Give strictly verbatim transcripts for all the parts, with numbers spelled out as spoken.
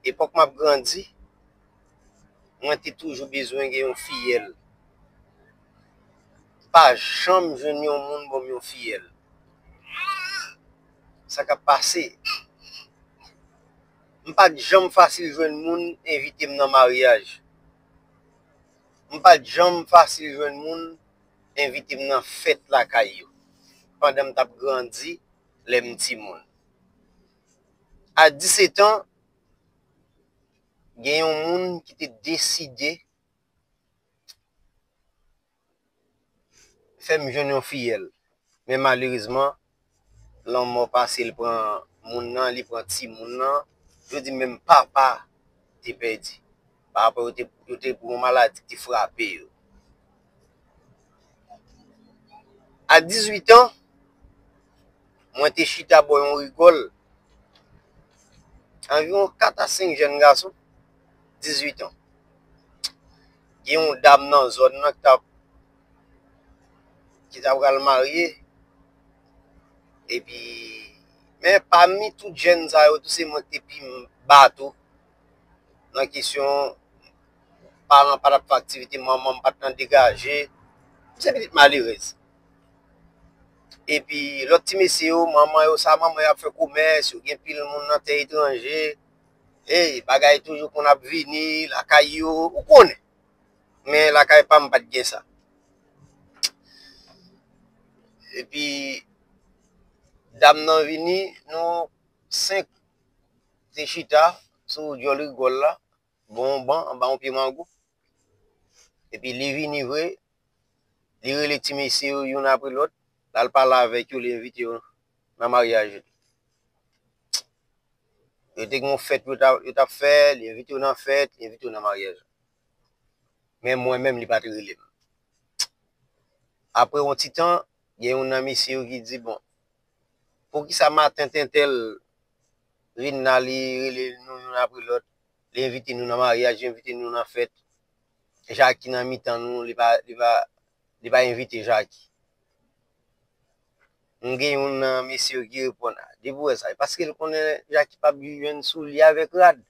Epòk m ap grandi, mwen te toujou bezwen gen yon fiyèl. Pa janm jwenn yon moun ban m yon fiyèl. Sa k ap pase? M pa t janm fasil jwenn moun envite m nan maryaj. M pa t janm fasil jwenn moun envite m nan fèt lakay yo, pandan m t ap grandi, lè m timoun. A disèt an, gen yon moun ki te deside fè m jwenn yon fiyèl. Men malerezman, lanmò pase, l pran moun nan, li pran timoun nan. Yo di menm papa te pèdi. Papa yo te, yo te pran yon maladi ki te frape yo. A dizuit an, mwen te chita bò yon rigòl. Anviwon kat a senk jèn gason, dizuit an. Gen yon dam nan zòn nan ki t ap, ki t ap pral marye. Epi, men pami tout jèn sa yo tou, se mwen ki te pi ba tou. Nan kesyon, paran pa t ap fè aktivite, manman m pa t nan degaje. Se pitit malerèz. Epi, lòt ti mesye yo, manman yo, sa manman yo ap fè komès, yo gen pil moun nan tè etranje. Ey, bagay toujou konn ap vini lakay yo, ou konnen. Men lakay pa m pa t gen sa. Epi, dam nan vini, nou senk te chita sou dyòl rigòl la, bò yon ban, anba yon pye mango. Epi li vini vre, li rele ti mesye yo youn apre lòt, l al pale avèk yo, li envite yo nan maryaj li. Yo te gen yon fèt yo t ap, yo t ap fè, li envite yo nan fèt, li envite yo nan maryaj. Men mwen menm, li pa t rele m. Apre yon ti tan, gen youn nan mesye yo ki di, bon, poukisa maten tentèl vin la, li rele nou youn apre lòt, li envite nou nan maryaj, li envite nou nan fèt. Jaki nan mitan nou, li pa, li pa, li pa envite Jaki. M gen youn nan mesye yo ki reponn, depi w wè sa, e paske l konnen Jaki p ap jwenn soulye avèk rad.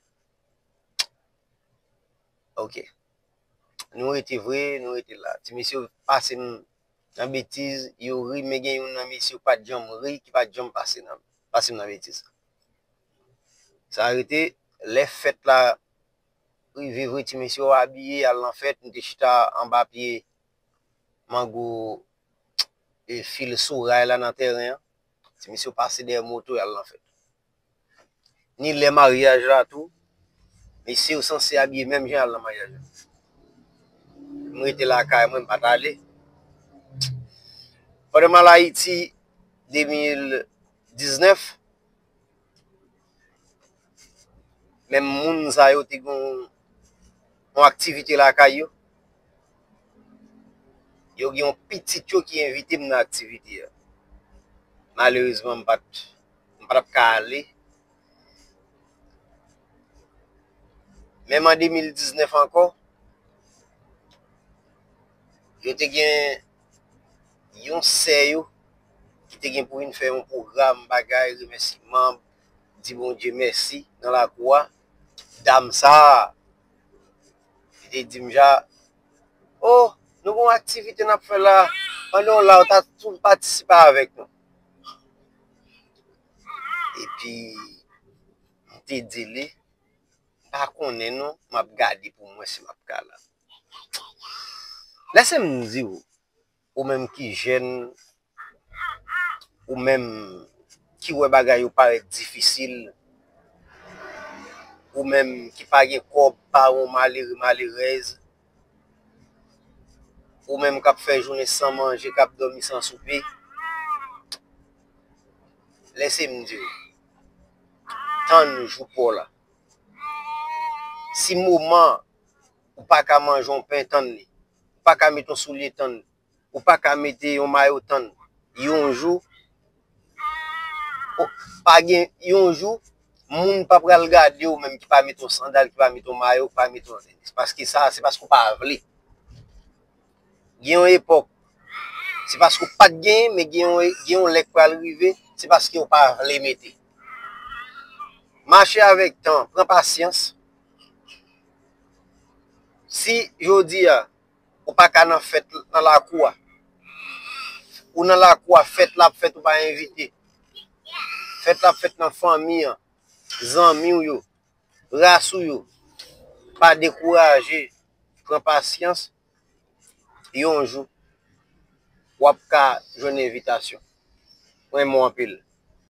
Ok. Nou rete vre, nou rete la. Ti mesye yo pase m nan betiz, yo ri, men gen youn nan mesye yo pa t janm ri, ki pa t janm pase nan, pase m nan betiz. Sa rete, lè fèt la rive vre, ti mesye yo abiye, al nan fèt, nou te chita anba pye mango, e fil soray la nan tèren an. Ti mesye yo pase dèyè moto, y al nan fèt. Ni lè maryaj la tou, mesye yo sanse abiye menm jan al nan maryaj la. M rete lakay mwen, m pa t ale. Pandan m al Ayiti, de mil diznèf, menm moun sa yo te gen yon, yon aktivite lakay yo. Yo gen yon pitit yo ki envite m nan aktivite a. Malerezman, m pa t, m pa t ap ka ale. Menm an de mil diznèf ankò, yo te gen yon sè yo ki te gen pou vin fè yon pwogram, bagay, remèsiman, di Bondye mèsi nan lakou a. Dam sa a, li te di m, ja, oh, nou gen yon aktivite n ap fè la, pandan w la, ou ta tou patisipe avèk nou. Epi, m te di li, m pa konnen non, m ap gade pou m wè si m ap ka la. Lèse m di w, ou menm ki jèn, ou menm ki wè bagay yo parèt difisil, ou menm ki pa gen kòb, paran w malere, malerèz, ou menm k ap fè jounen san manje, k ap dòmi san soupe, lèse m di w, tann jou pa w la. Si moman ou pa ka manje yon pen, tann li. Ou pa ka mete yon soulye, tann li. Ou pa ka mete yon mayo, tann li. Yon jou, o, pa gen, yon jou, moun pa pral gade w menm ki pa mete yon sandal, ki pa mete yon mayo, ki pa mete yon tenis. Paske sa, se paske w pa vle. Gen yon epòk, se paske w pa t genyen, men gen yon, gen yon lè k pral rive, se paske w pa vle mete. Mache avèk tan, pran pasyans. Si jodi a, ou pa ka nan fèt nan lakou a, ou nan lakou a, fèt la ap fèt, ou pa envite. Fèt la ap fèt nan fanmi an, zanmi w yo, ras ou yo. Pa dekouraje, pran pasyans. Yon jou, w ap ka jwenn envitasyon. Mwen renmen w anpil.